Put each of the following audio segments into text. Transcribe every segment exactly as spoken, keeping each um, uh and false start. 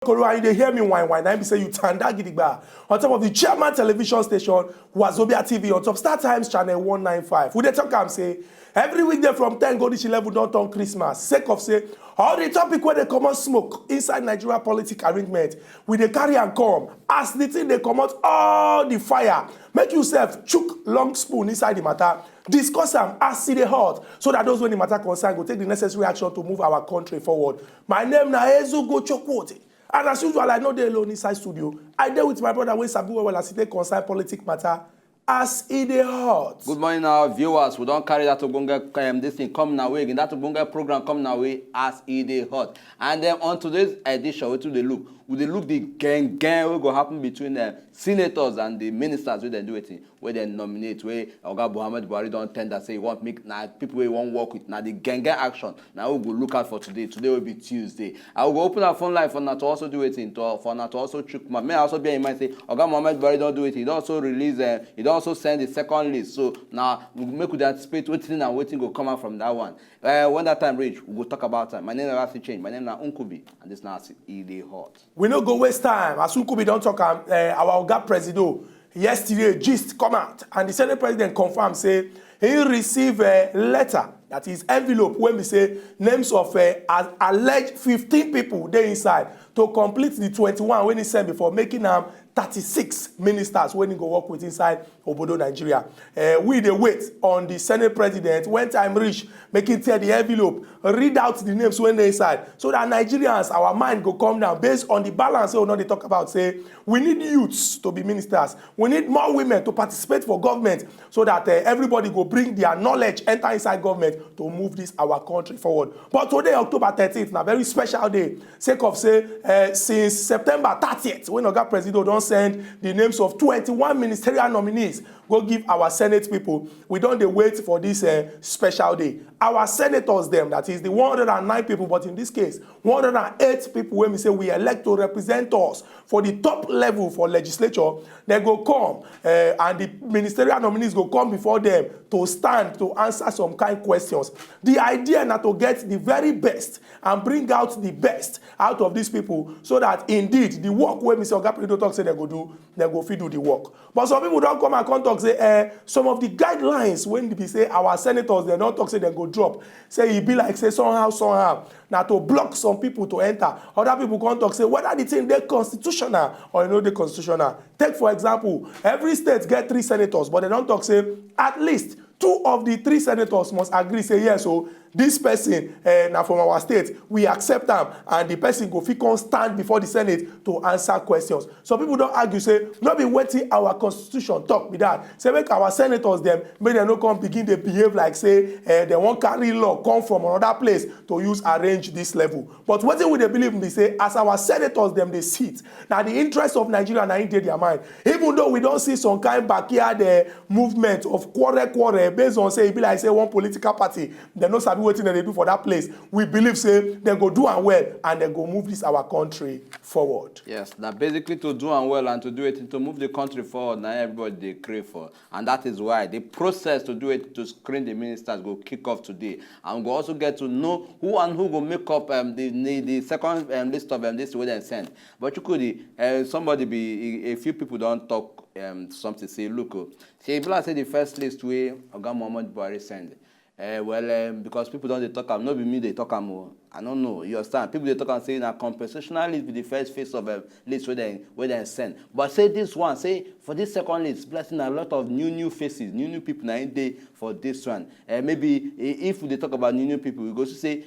Koro, and you dey hear me whine whine, na im be say you tanda gidigba on top of the Chairman Television Station, Wazobia T V, on top Star Times Channel one nine five. We dey talk am say every weekday from ten go reach eleven don turn Christmas, sake of say all the topic wey dey comot smoke inside Nigeria politic arrangement, we dey carry am come. As the thing dey comot all the fire, make you sef chook long spoon inside the matter, discuss am as e dey hot, so that those wey the matter concern go take the necessary action to move our country forward. My name na Ezugo Chokwote, and as usual, I no dey alone inside studio. I dey with my brother wey sabi well well as e take concern politic matter as e dey hot. Good morning, our viewers. We don carry that ogbonge um, this thing come na way again. That ogbonge program come na way as e dey hot. And then on today's edition, wetin we dey look? We dey look the gang gang wey go happen between uh, senators and the ministers wey dem do wetin, wey dem nominate, wey Oga Muhammadu Buhari don tender say he want make na people wey he wan work with, na the gang gang action na we go look out for today. Today will be Tuesday. I go open our phone line for una to also do wetin, to for una to also chook mouth. May I also bear in mind say Oga Muhammadu Buhari don do wetin, he don also release, uh, he don also send the second list. So now we make we dey anticipate wetin and wetin go come out from that one. Uh, when that time reach, we go talk about am. My name never still change. My name na Nkubi, and this na as e dey hot. We no go waste time. As Nkubi don talk am, uh, our Oga Presido yesterday gist come out, and the Senate President confirm say he receive a letter, that is envelope, wey be say names of uh, a- alleged fifteen people dey inside to complete the twenty-one wey he send before, making am thirty-six ministers wey he go work with inside obodo Nigeria. Uh, we dey wait on the Senate President. When time reach, make him tear the envelope, read out the names wey dey inside, so that Nigerians, our mind go come down based on the balance wey we no dey talk about. Say we need youths to be ministers, we need more women to participate for government, so that uh, everybody go bring their knowledge enter inside government to move this our country forward. But today, October thirteenth, na very special day, sake of say uh, since September thirtieth, when Oga Presido don send the names of twenty-one ministerial nominees go give our Senate people, we don dey wait for this uh, special day. Our senators dem, that is the one hundred and nine people, but in this case, one hundred and eight people wey we say we elect to represent us for the top level for legislature, they go come uh, and the ministerial nominees go come before them to stand to answer some kind questions. The idea na to get the very best and bring out the best out of these people, so that indeed the work wey Mister Oga Presido talk say they go do, they go fit do the work. But some people don come and come talk say eh, some of the guidelines wey be say our senators dem don talk say dem go drop, say e be like say somehow somehow na to block some people to enter. Other people come talk say whether the thing dey constitutional or e no dey constitutional. Take for example, every state get three senators, but dem don talk say at least two of the three senators must agree say yes o, this person eh, na from our state, we accept am, and the person go fit come stand before the Senate to answer questions. Some people don argue say no be wetin our constitution talk be that, say make our senators dem, make dem no come begin dey behave like say eh, dem wan carry law come from another place to use arrange this level. But wetin we dey believe be say as our senators dem dey sit, na the interest of Nigeria na im dey their mind. Even though we don see some kind backyard eh, movement of quarrel quarrel based on say e be like say one political party, dem no sabi wetin dem dey do for that place, we believe say dem go do am well and dem go move this our country forward. Yes, na basically to do am well and to do it to move the country forward na everybody dey crave for, and that is why the process to do it to screen the ministers go kick off today, and we go also get to know who and who go make up um, the, the the second um, list of um, this wey dem send. But Chukwudi, uh, somebody be a, a few people don talk um, something say look o, say e be like say the first list wey Oga Muhammadu Buhari send, uh, well um, because people don dey talk am, no be me dey talk am o, I no know, you understand, people dey talk am say na compensational list be the first phase of um, list wey dem wey dem send, but say this one, say for this second list, blessing na a lot of new new faces, new new people na im dey for this one. Uh, maybe i- if we dey talk about new new people, we go see say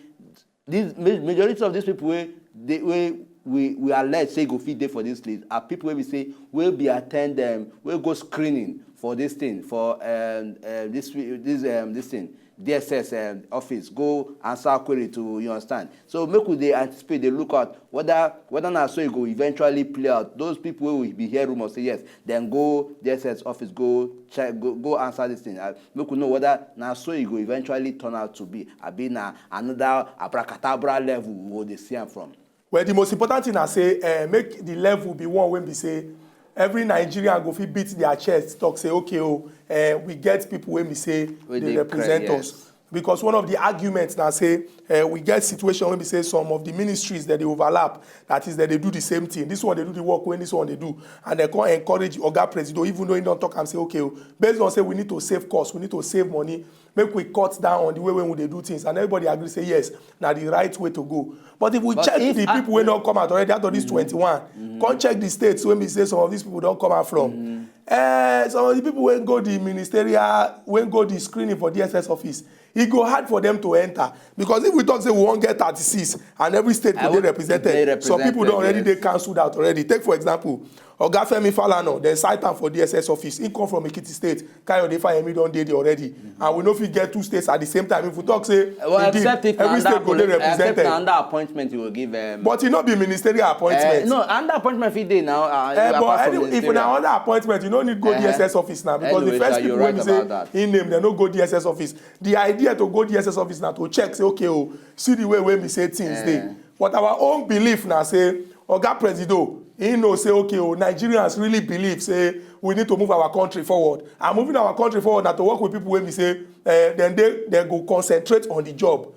this ma- majority of these people wey dey wey we we allege say go fit dey for this list are people wey be say wey be attend um, wey go screening for this thing for um, um, this this um, this thing, D S S um, office, go answer query to, you understand. So make we dey anticipate, dey look out whether whether na so e go eventually play out. Those people wey we be hear rumour say yes, dem go D S S office go check, go, go answer this thing. Uh, make we know whether na so e go eventually turn out to be, abi na another abracadabra level we go dey see am from. Well, the most important thing na say uh, make the level be one wey be say every Nigerian go fit beat their chest, talk say okay o, uh, we get people wey be say Wey dey dey cry, represent yes. us. Because one of the arguments na say, eh, we get situation wey be say some of the ministries that they overlap, that is, that they do the same thing. This one they do the work when this one they do, and they come encourage Oga Presido, even though he don't talk and say, okay, oh, based on say we need to save costs, we need to save money, make we cut down on the way when we dey do things, and everybody agree say yes, na the right way to go. But if we But check if the I- people wey don come out already, out of these twenty-one, come check the states wey be say some of these people don come out from. Eh, some of the people wey go the ministerial, wey go the screening for D S S office, e go hard for them to enter, because if we talk say we wan get thirty-six and every state I go dey would- represented, dey some people don represented, already dey yes. cancelled out already. Take for example, Oga Femi Falana, dem cite am for D S S office. He come from Ekiti State. Kayode Fayemi don dey there already, and we no fit get two states at the same time. If we talk say Well, indeed, except if every na state go dey under appoint- except represented. na under appointment you go give. Um, But e no be ministerial appointment. Eh, no, under appointment fit dey now. Uh, Eh, apart but from any, if ministerial. na under appointment, you no need go Eh, D S S office now, because anyway, the first sha, you're people wey right be say about that. He name, dem no go D S S office. The idea to go D S S office na to check say, okay, oh, see the way wey be say things Eh. dey. But our own belief na say Oga Presido, he know say, okay, oh, Nigerians really believe say we need to move our country forward. And moving our country forward na to work with people wey be say, eh, then they, they go concentrate on the job.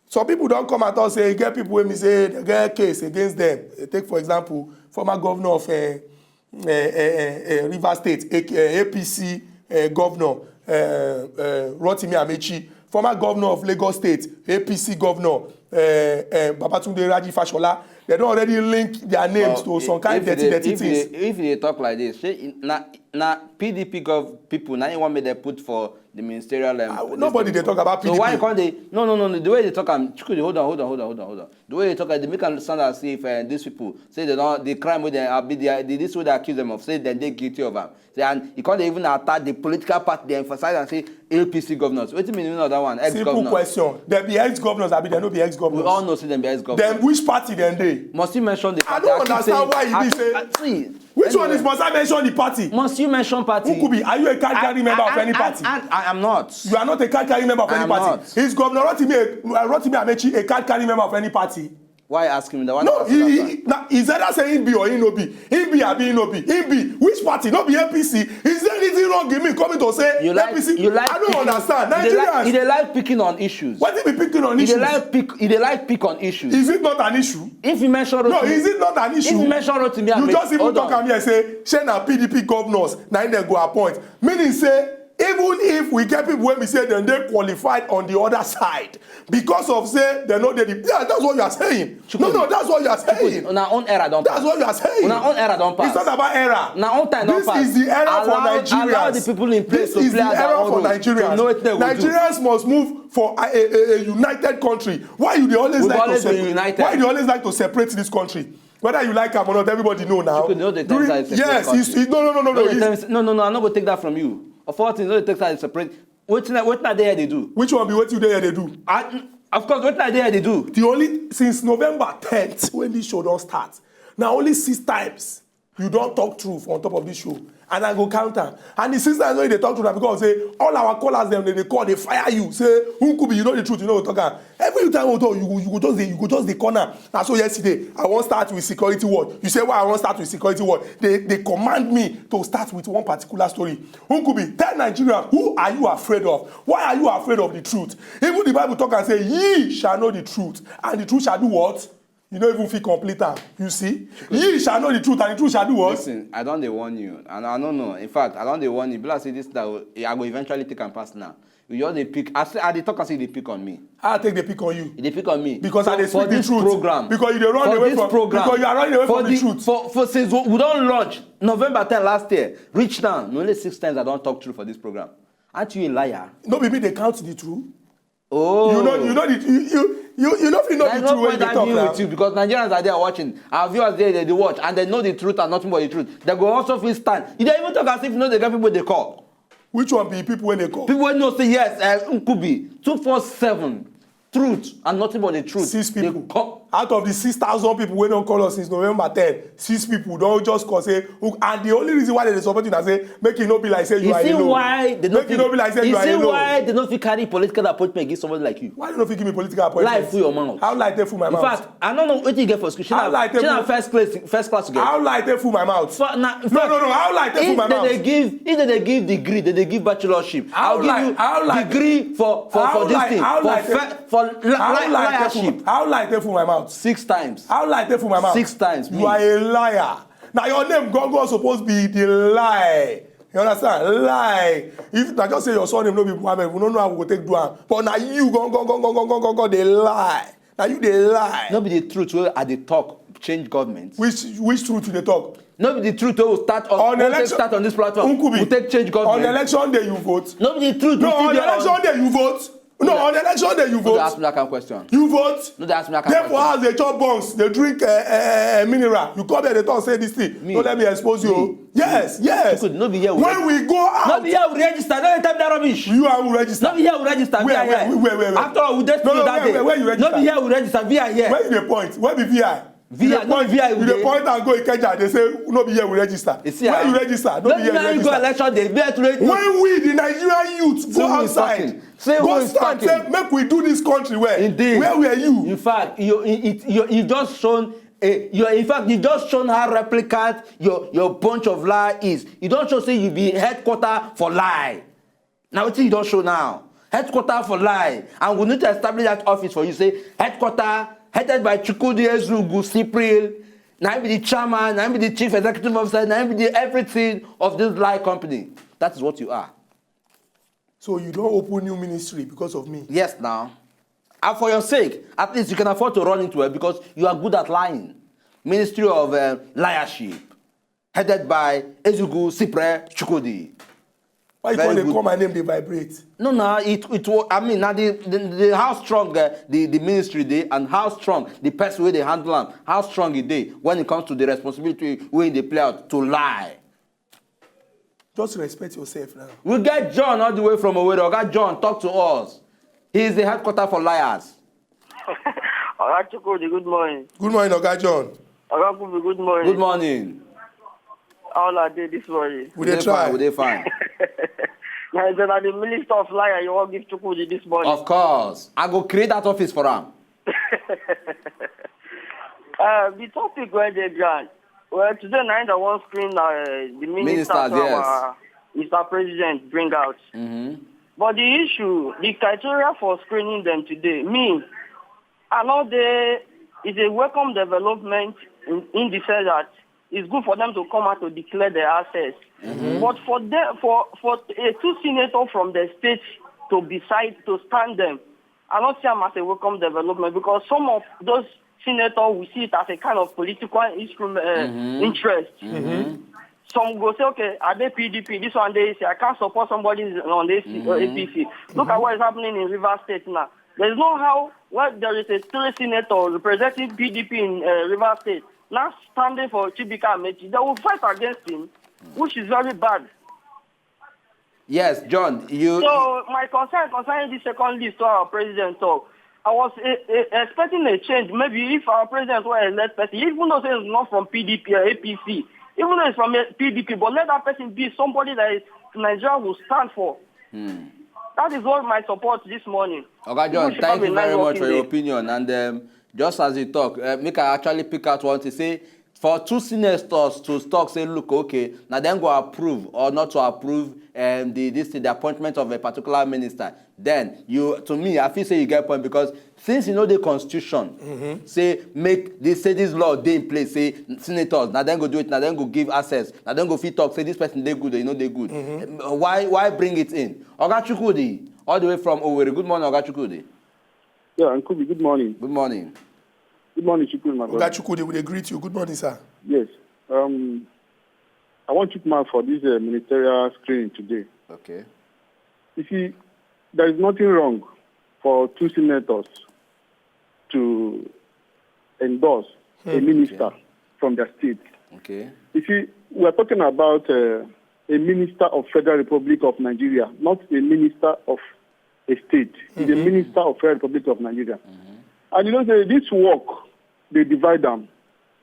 Some people don come out and say e get people wey be say they get case against them. Eh, take for example, former governor of, eh, eh, eh, eh, eh, Rivers State, A K, eh, A P C, eh, governor, eh, eh, Rotimi Amechi, former governor of Lagos State, A P C governor, eh, eh, Babatunde Raji Fashola. They don already link their names Well, to some kind if you dirty, dey- dirty if you things. dey- If you dey talk like this, say na na P D P gov people, na you want me they put for the ministerial. Um, Ah, this nobody thing. Dey talk about So why P D P. Can't they? No, no, no, no. The way they talk, am Chukwudi, hold on, hold on, hold on, hold on, hold on. The way they talk, they make am sound as if uh, these people say they don't the crime wey they are the, the this way they accuse them of, say then they guilty of am. Say, and you can't even attack the political party. They emphasize and say A P C governors. What do you mean of that one? Ex Simple governors. Question: Dem be ex governors, abi dem no be ex We governors? All know say them be ex governors. Then which party dem dey? Must you mention the I party? don't keep understand saying- why you I be keep- say- I- see, Which one anyway, is, must I mention the party? Must you mention party? Who could be? Are you a card carrying member of I- any I- party? I- I- I'm not. You are not a card carrying member of I any am party. Not. Is Governor Rotimi, uh, Rotimi Amechi a card carrying member of any party? Why asking me that? Why No, not asking he, that? he, na, is either say he be or he no be. He be, abi he no be. He be. Which party? No be A P C. Is there anything wrong in me coming to say You like, A P C? You like I don't picking- understand. You dey like, Nigerians. you dey like picking on issues. What if he picking on You dey issues? Like pick. You dey like pick on issues. Is it not an issue? If you mention No, Rotimi, is it not an issue? If you mention Rotimi, You Amechi- just even hold talk on. Am here say, shey na P D P governors na im dem go appoint. Meaning say, even if we get people wey be say dem dey qualified on the other side, because of say dem no dey the, yeah, that's what you are saying. No, Chukwudi. No, that's what you are saying. Una own era don That's pass. What you are saying. Una own era don pass. It's not about era. Una own time don This pass. Is the era Allow- for Nigerians. Allow the people in place This to is play the at their era own for role. Nigerians. To know wetin they go do. Nigerians must move for a, a, a, a united country. Why you dey always We've like always to been separate? United. Why you dey always like to separate this country? Whether you like am or not, everybody know now. Chukwudi, no dey tell me say I separate Yes, country. it's, it's, no, no, no, no, No, no. dey tell me It's, say- no, no, no, I no go take that from you. Of all things, no dey take that separate. Wetin I- wetin I dey here dey do? Which one be wetin you dey here dey do? I, of course, wetin I dey here dey do? The only since November tenth when this show don start, na only six times you don talk truth on top of this show, and I go count am. And the six times wey you dey talk truth na because say all our callers dem dey dey call, dey fire you, say Nkubi, you know the truth, you no go talk am. Every time we talk, you go, you go just dey, you go just dey corner. Na so yesterday, I wan start with security word. You say why I wan start with security word? They, they command me to start with one particular story. Nkubi, tell Nigerians, who are you afraid of? Why are you afraid of the truth? Even the Bible talk and say, ye shall know the truth, and the truth shall do what? You no even fit complete am. You see? Ye shall know the truth, and the truth shall do what? Listen, I don dey warn you, and I no know. In fact, I don dey warn you. Be like say this that I go eventually take am personal. You just dey pick. I say I dey talk as if you dey pick on me. I take the pick on you. You dey pick on me. Because For- I dey for speak the this truth. Program, Because you dey run for away this from- program, because you are running away for from the the- truth. For, for since we, we don launch November ten last year, reach now, na only six times I don talk truth for this program. Aren't you a liar? No be me dey count the truth. Oh, You know, you know the you you you, you no fit know There's the no truth when point you dey talk arguing now. With you because Nigerians are there watching. Our viewers there, they dey watch, and they know the truth and nothing but the truth. They go also feel stand. You dey even talk as if you know the kind people they call. Which one be people when they call? People wey know say yes, uh, Nkubi two four seven. Truth and nothing but the truth. Six They people. co- Out of the six thousand people wey don call us since November ten, six people don just call say, "Who," and the only reason why they dey support you na say make e no be like say you You are see alone. Why they Make e no be like say you you are see alone. Why they no fit carry political appointment give somebody like you? Why they no fit give me political appointment? Lie full your mouth. How lie take full my In mouth? Fact, I don't know what you get for school. Shey How na lie take shey na full- first class, first class you get. How lie take full my mouth? For, na, in No, fact, no, no, how lie take full if my they mouth? Dey give, if they dey give degree, they dey give bachelorship. How I'll give lie- you how lie- degree for for how for this lie- thing how for lie- fe- for li- How li- lie take liarship. full? How lie take full my mouth? Six times. How lie take full my mouth? Six times, You me. Are a liar. Now your name Gongo suppose be the lie. You understand? Lie. If na just say your surname no be Mohammed, we no know how we go take do am. But na you Gongo Gongo Gongo Gongo Gongo dey lie. Na you dey lie. No be the truth wey I dey talk change government. Which which truth you dey talk? No be the truth wey we start on, On we take election, start on this platform. Nkubi, We take change on government. Election day you vote. No be the truth. No, we on still dey election day you vote. No, on election day you No dey vote. Ask me that kind of question. You vote. No dey ask me that kind Dey of for question. House dey chop buns, dey drink uh, uh, mineral. You come here dey talk say this thing. Me. No let me expose you. Me. O. Yes, yes. Chukwudi, no be here we When we go No out, be here we register. No dey tell me that rubbish. You are who register. No be here we register. Where, V I here. where, where, where, where? After all, we dey No, school no, that where, day. where, where you register? No be here we register. V I here. Where you dey point? Where be V I? V I, You dey no be point- V I we You dey dey. Point and go Ikeja. They say no be here we register. You see, Where ah, you register? No no be here be we here you go register. Election day. Be at late. When we the Nigerian youth See go who is outside, talking. See go who is stand, talking. Say make we do this country well. Indeed. Where were you? In fact, you it, it, you you just shown. A, you in fact you just shown how replicant your your bunch of lie is. You don show say you be headquarter for lie. Na wetin you don show now. Headquarter for lie. And we need to establish that office for you. Say headquarter headed by Chukwudi Ezeugu Cypriel. Na him be the chairman, na him be the chief executive officer, na him be the everything of this lie company. That is what you are. So you don open new ministry because of me. Yes, now. And for your sake, at least you can afford to run into it because you are good at lying. Ministry of uh, Liarship, headed by Ezeugu Cypriel Chukwudi. Why you Very come dey good. Call my name dey vibrate? No, no, it it was. I mean, now the, the, the how strong uh, the the ministry dey and how strong the person wey dey handle am, how strong e dey when it comes to the responsibility wey e dey play out to lie. Just respect yourself now. We get John all the way from Owerri. Oga John, talk to us. He is the headquarter for liars. Oga Chukwudi, good morning. Good morning, Oga John. Oga Kubi, good morning. Good morning. How are you this morning? We dey fine. Try. We dey fine. Now, is that the minister of liar you wan give Chukwudi this morning? Of course, I go create that office for am. Uh, the topic wey dey ground. Well, today na im I wan screen uh, the minister Ministers, to yes. Our Mister President bring out. Mm-hmm. But the issue, the criteria for screening them today, me, I know they is a welcome development in, in the sense that it's good for them to come out to declare their assets. But for them, for for a two senator from the state to beside to stand them, I don't see them as a welcome development because some of those senators we see it as a kind of political instrument uh, interest. Some go say, okay, are they P D P? This one they say I can't support somebody on the A C, uh, A P C. Look at what is happening in Rivers State now. There's no how when there is a three senator representing P D P in uh, Rivers State now standing for Chibuike Amaechi, they will fight against him, which is very bad. Yes, John. You. So my concern concerning this second list to our president talk, I was uh, uh, expecting a change. Maybe if our president were a led person, even though say it's not from P D P or A P C, even though it's from a P D P, but let that person be somebody that is, Nigeria will stand for. That is what my support this morning. Oga John, People should thank have a you nice very much working for your day. Opinion. And um, just as you talk, uh, make I actually pick out one to say, for two senators to talk, say, look, okay, now then go approve or not to approve um, the this the appointment of a particular minister. Then you, to me, I feel say you get point because since you know the constitution, say make this say this law dey in place, say senators, now then go do it, now then go give access, now then go fit talk, say this person dey good or you know dey good. Um, why why bring it in? Oga Chukwudi, all the way from Owerri. Good morning, Oga Chukwudi. Yeah, Nkubi, good morning. Good morning. Good morning, Chukwudi, my brother. Oga Chukwudi, we dey greet you. Good morning, sir. Yes. Um, I want to come out for this uh, ministerial screening today. Okay. You see, there is nothing wrong for two senators to endorse a minister from their state. Okay. You see, we are talking about uh, a minister of Federal Republic of Nigeria, not a minister of a state. He's the Minister of Federal Republic of Nigeria. And you know say this work, they divide them.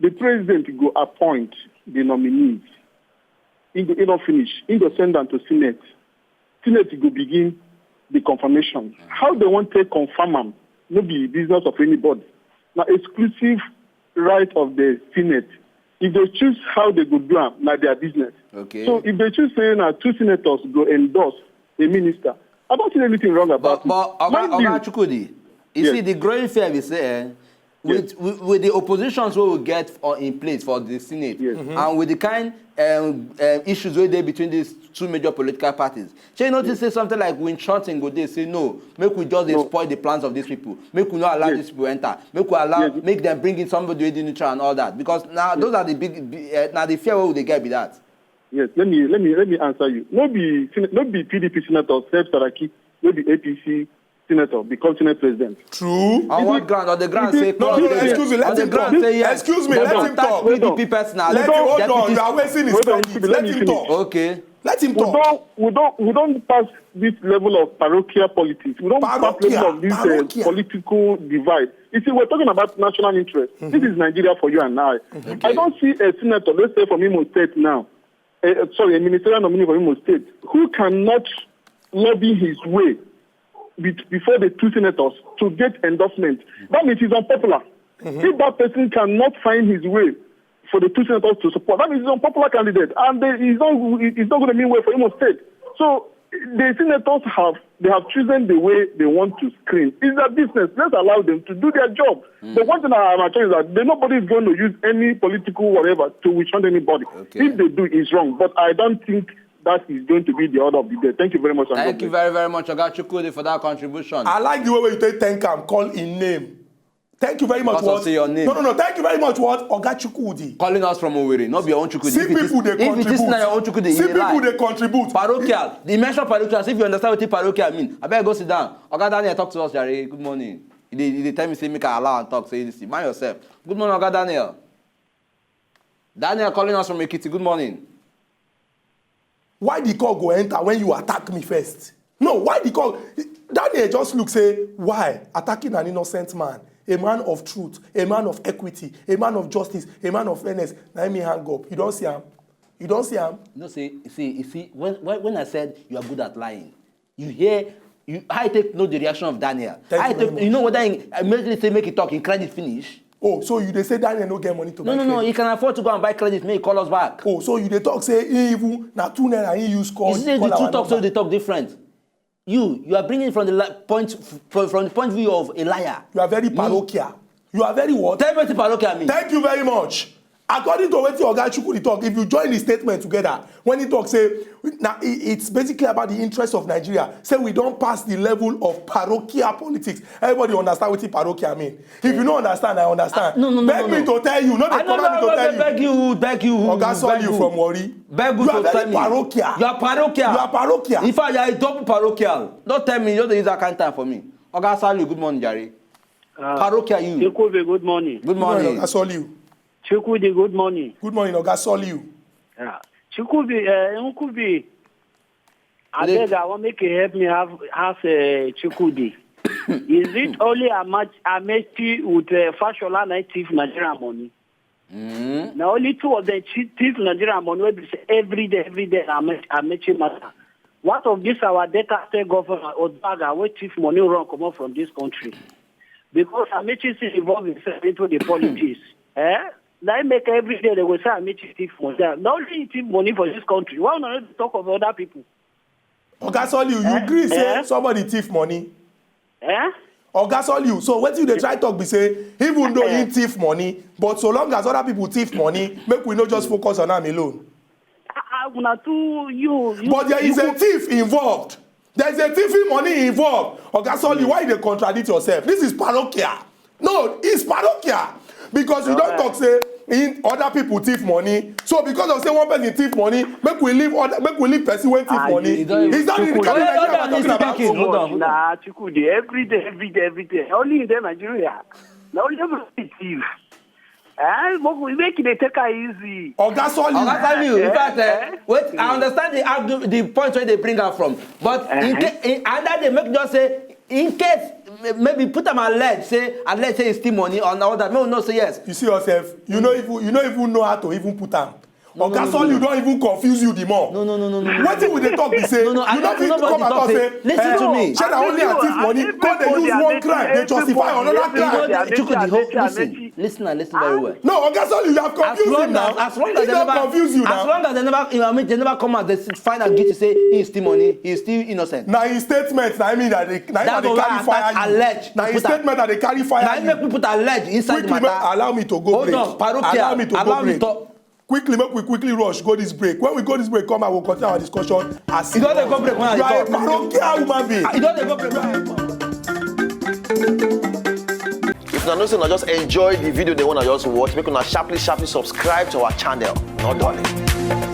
The president go appoint the nominees. He go, he don finish. He go send them to Senate. Senate go begin the confirmation. How they want to confirm am, no be business of anybody. Na exclusive right of the Senate. If they choose how they go do am, na their business. Okay. So if they choose say na two senators go endorse a minister, I don't see anything wrong about But, but it. Oga, Mind you, Oga Chukwudi, you Yes. see the growing fear we say, eh, with, Yes. with, with the oppositions we will get on, in place for the Senate, Yes. and with the kind um, um, issues wey dey between these two major political parties, shey you notice say something like Win Chunting go dey say no, make we just dey No. spoil the plans of these people, make we no allow Yes. these people enter, make we allow Yes. make them bring in somebody wey dey neutral and all that, because now those are the big, big uh, now the fear wey we dey get be that. Yes, let me let me let me answer you. No be Sen- no be P D P senator Sef Saraki, no be A P C senator become Senate president. True. On what ground? On the ground you say see- no, close no, the- Excuse me, on let the him ground talk. Say yes. Excuse me, Don't let him attack talk. P D P Hold on. personally. Let him, hold on, Deputy you are wasting his Hold on, credit. let me- Let let him me talk. finish. Okay. Let him We talk. don't we don't we don't pass this level of parochial politics. We don't pass Parochial, level of this uh, parochial. political divide. You see, we're talking about national interest. This is Nigeria for you and I. I don't see a senator, let's say from Imo State now, uh, sorry, a ministerial nominee from Imo State, who cannot lobby his way be- before the two senators to get endorsement. That means he's unpopular. If that person cannot find his way for the two senators to support, that means he's an unpopular candidate, and they, he's not he's not going to mean well for Imo State. So the senators have they have chosen the way they want to screen. It's their business. Let's allow them to do their job. But one thing I'm sure is that they, nobody is going to use any political whatever to withstand anybody. Okay. If they do, it's wrong. But I don't think that is going to be the order of the day. Thank you very much. And God Thank you bless. very, very much, Oga Chukwudi, for that contribution. I like the way you take thank am, call in name. Thank you very much. Pastor, What? Say your name. No, no, no. Thank you very much. What? Oga Chukwudi. Calling us from Owerri, not be your own Chukwudi. See If it is- people they if it is contribute. Not your own Chukwudi, See you people lie. They contribute. Parochial. The mention parochial. See if you understand what parochial mean. I better go sit down. Oga Daniel, talk to us, Jerry. Good morning. They, they tell me say make I allow and talk. Say this. Mind yourself. Good morning, Oga Daniel. Daniel calling us from Ekiti. Good morning. Why the call go enter when you attack me first? No, why the call? Daniel just look say why attacking an innocent man, a man of truth, a man of equity, a man of justice, a man of fairness. Now me hang up. You don't see him. You don't see him. No, see, see, you see, when, when, when I said you are good at lying, you hear, you, I take no the reaction of Daniel. Thank I you very take, much. You know what I immediately say, make it talk in credit finish. Oh, so you they say Daniel no get money to No, buy no, no, credit? He can afford to go and buy credit, make he call us back. Oh, so you they talk say he even na two naira he use call. You see, the Call two our talk so number. They talk different. You, you are bringing from the li- point from, from the point of view of a liar. You are very parochial. You are very what? Tell me what parochial mean. Thank you very much. According to wetin Oga Chukwudi talk, if you join the statement together, when he talk say, now it's basically about the interest of Nigeria. Say we don't pass the level of parochial politics. Everybody understand what parochial mean. If you don't understand, I understand. Ah, no, no, no, Beg no, me no. to tell you, not I to don't come me know. To tell Beg you. You, beg you. Oga Beg Soliu you. From Warri. Beg you You to are very tell me. Parochial. You are parochial. You are parochial. In fact, you are a double parochial. Don't tell me. You don't use that kind of time for me. Oga Soliu, good morning, Jerry. Uh, Parochial, you. Chukwudi, good morning. Good morning. Oga Soliu. Chukwudi, good morning. Good morning, Oga Soliu. Yeah. Chukwudi, uh, Nkubi, I Let- beg, I want make you help me have, have uh, Chukwudi. Is it only Ama- Amaechi with uh, Fashola na thief Nigeria money? Mm. Na only two of them thief, thief Nigeria money wey be say every day, every day na Ame- Amaechi matter. What of this our Delta State governor Oduaghan wey thief money run comot from this country? Because Amaechi still involve himself into the politics. Eh? Na him make every day they go say Amaechi thief money. Na only him thief money for this country. Why una no dey talk of other people? Oga Soliu, you Eh? Gree say Eh? Somebody thief money. Eh? Oga Soliu, so wetin you dey try talk be say even though he thief money, but so long as other people thief money, make we no just focus on am alone. Ah, ah, una too you. you But there is you a thief involved. There is a thiefing money involved. Oga Soliu, why you dey contradict yourself? This is parochial. No, it's parochial. Because you don't Alright. Talk say in other people thief money. So because of say one person thief money, make we leave other, make we leave person wey thief Ah, money. you- you don't Is that the Chukwudi. kind of Hold on, Nigeria hold on, we're talking about? Mister King, hold on, hold on. Nah, Chukwudi, every day, every day, every day. Only in there Nigeria. Na only every thief. Eh, make we- make e dey take am easy. Oga Soliu. Oga Soliu, in fact, eh, eh, wait, I understand the argu- the point where they bring her from, but in Eh. case in, and that they make just say in case m- maybe put am allege say allege say e steal money or all that. No, no, say yes. You see yourself, you no even you no even know how to even put am. Oga Soliu don even confuse you the more. No, no, no, no, no. Wetin we dey talk be say No, no, I you no don't- fit nobody come out talk and say- say Listen to eh, me. Shey na only her thief money, come dey use one crime dey justify another You know, crime. the, Chuku, the whole, listen, listen, listen very well. No, Oga Soliu, you have As confused long him now. as, as long as He they don never, confuse you as now. Long as they never, you know, I mean, they never come out, they s- find out guilty, say he steal money, he steal innocent. Na his statement, na I mean that they, na him that That's they why carry I fire attach you. Allege. Na his Put am- statement that they carry fire Now you. Make we put allege inside Quickly, the matter. Allow me to go Hold break. On, parochial. Allow me to Allow go me break. to. Quickly, make we quickly rush go this break. When we go this break, come, I will continue our discussion. As You don dey go break when I You are a talk. parochial human being. You don't dey go break. If una know say una just enjoy the video, they wanna just watch, make una sharply, sharply subscribe to our channel. No darling.